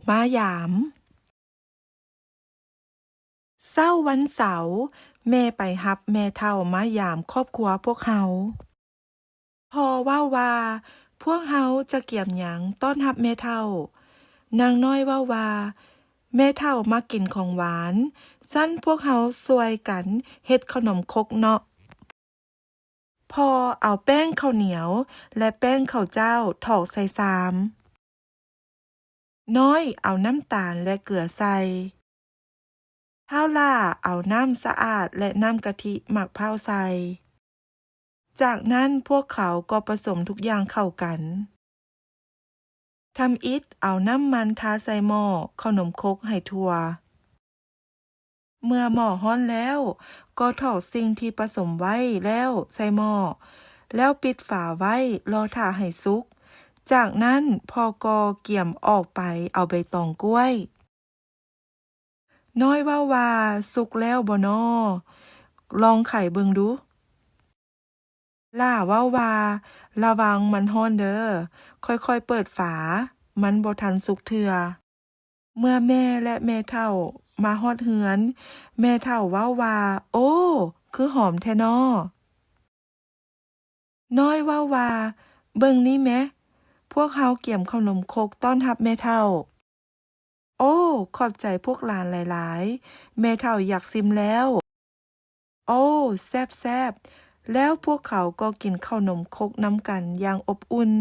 ມາຢາມ. ເຊົ້າວັນເສົາ, ແມ່ໄປຮັບແມ່ເຖົ້າມາຢາມຄອບຄົວພວກເຮົາ. ພໍ່ເວົ້າວ່າ, ພວກເຮົາຈະກຽມຫຍັງຕ້ອນຮັບແມ່ເຖົ້າ? ນາງນ້ອຍເວົ້າວ່າ, ແມ່ເຖົ້າມັກກິນຂອງຫວານ, ຊັ້ນພວກເຮົາຊ່ວຍກັນເຮັດເຂົ້າໜົມຄົກເນາະ. ພໍ່ເອົາແປ້ງເຂົ້າໜຽວ ແລະ ແປ້ງເຂົ້າເຈົ້າຖອກໃສ່ຊາມ. ນ້ອຍເອົານ້ຳຕານ ແລະ ເກືອໃສ່. ທ້າວຫຼ້າເອົານ້ຳສະອາດ ແລະ ນ້ຳກະທິໝາກພ້າວໃສ່. ຈາກນັ້ນພວກເຂົາກໍປະສົມທຸກຢ່າງເຂົ້າກັນ. ທຳອິດເອົານ້ຳມັນທາໃສ່ໝໍ້ເຂົ້າໜົມຄົກໃຫ້ທົ່ວ. ເມື່ອໝໍ້ຮ້ອນແລ້ວ, ກໍຖອກສິ່ງທີ່ປະສົມໄວ້ແລ້ວໃສ່ໝໍ້, ແລ້ວປິດຝາໄວ້ລໍຖ້າໃຫ້ສຸກ. ຈາກນັ້ນພໍ່ກໍກຽມອອກໄປເອົາໃບຕອງກ້ວຍ. ນ້ອຍເວົ້າວ່າ, ສຸກແລ້ວບໍ່ນໍ? ລອງໄຂເບິ່ງດູ. ຫຼ້າເວົ້າວ່າ, ລະວັງມັນຮ້ອນເດີ, ຄ່ອຍໆເປີດຝາ, ມັນບໍ່ທັນສຸກເທື່ອ. ເມື່ອແມ່ ແລະ ແມ່ເຖົ້າມາຮອດເຮືອນ, ແມ່ເຖົ້າເວົ້າວ່າ, ໂອ້, ຄືຫອມແທ້ນໍ? ນ້ອຍເວົ້າວ່າ, ເບິ່ງນີ້ແມ, ພວກເຮົາກຽມເຂົ້າໜົມຄົກຕ້ອນຮັບແມ່ເຖົ້າ. ໂອ້, ຂອບໃຈພວກຫຼານຫຼາຍໆ, ແມ່ເຖົ້າຢາກຊິມແລ້ວ. ໂອ້, ແຊບໆ. ແລ້ວພວກເຂົາກໍກິນເຂົ້າໜົມຄົກນຳກັນຢ່າງອົບອຸ່ນ.